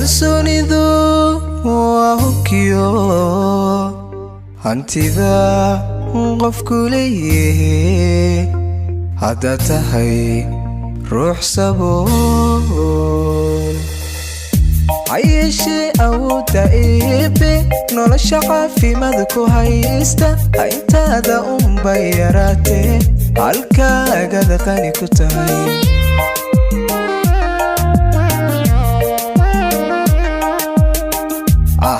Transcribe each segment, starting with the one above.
Kalsoonidu waa hubkiyo hantida qofku leeyahay. Haddaad tahay ruux sabool, ha yeeshee awoodda Eebe nolosha caafimaad ku haysta, hayntaada unbay yaraatee halkaagada qani ku tahay.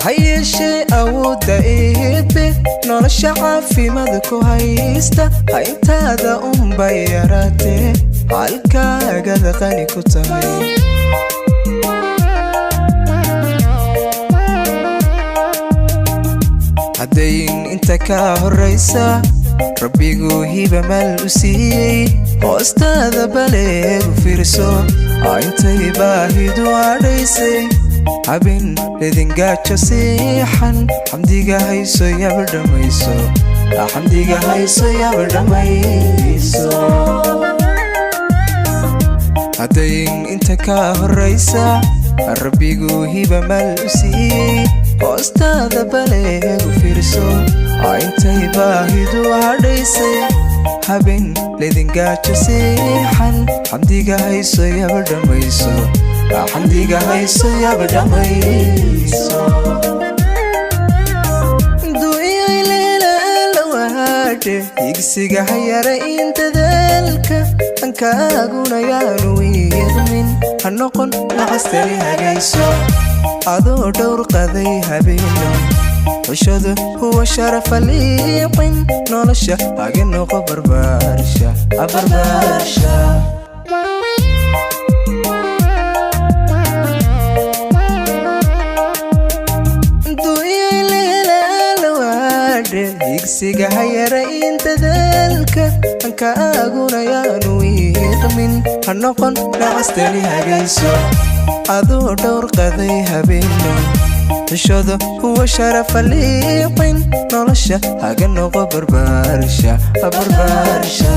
Ha yeeshee awoodda Eebe nolosha caafimaad ku haysta, hayntaada unbay yaraatee halkaagada qani ku tahay. Haddayn inta kaa horraysa Rabbigu hiba maal u siiyey, hoostaada baleegu fiirso intay baahidu adhaysay. Habin ledingaajo siixan, xamdiga hayso yaba dhammayso, xamdiga hayso yaba dhammayso. Haddayn inta kaa horraysa Rabbigu hiba maal u siiyey, hoostaada baleegu fiirso intay baahidu hadhaysay. Habin ledingaajo siixan, xamdiga hayso yaba dhammayso, xamdiga hayso yaba dhammayso. Duiyayleelalawaadhe higsiga hayara in dadaalka ankaaguna yaanu wiiqmin, ha noqon nacastari hagayso adoo dhowr qaday habeeno. Xushadu huwa sharafa liiqin, nolosha haga noqo barbaarsha barbaarsha. Higsiga hayara in dadaalka ankaaguna yaanu wiiqmin, ha noqon nacastani hagayso adoo dhowr qaday habeeno. Xishooda huwa sharafa liiqin, nolosha haga noqo barbaarsha barbaarsha.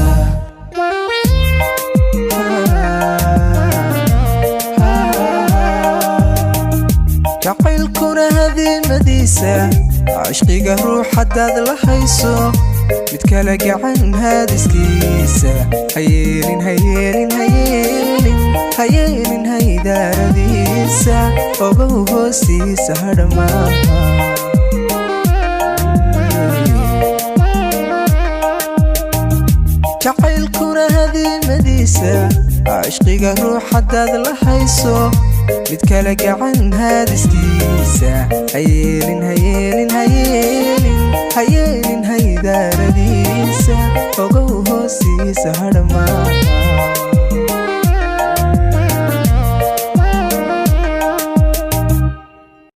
Jacaylkuna hadiimadiisa, cishqiga ruux haddaad la hayso, mid kale gacan haadiskiisa hayeelin, hayeelin, hayeelin, hayeelin haydaaradiisa, ogow hoostiisa hadhamaaha. Jacaylkuna hadiimadiisa, cishqiga ruux haddaad la hayso, mid kale gacan haadiskiisa hayeelin, hayeelin, hayeelin, hayeelin haydaaradiisa, ogow hoostiisa hadhamaaha.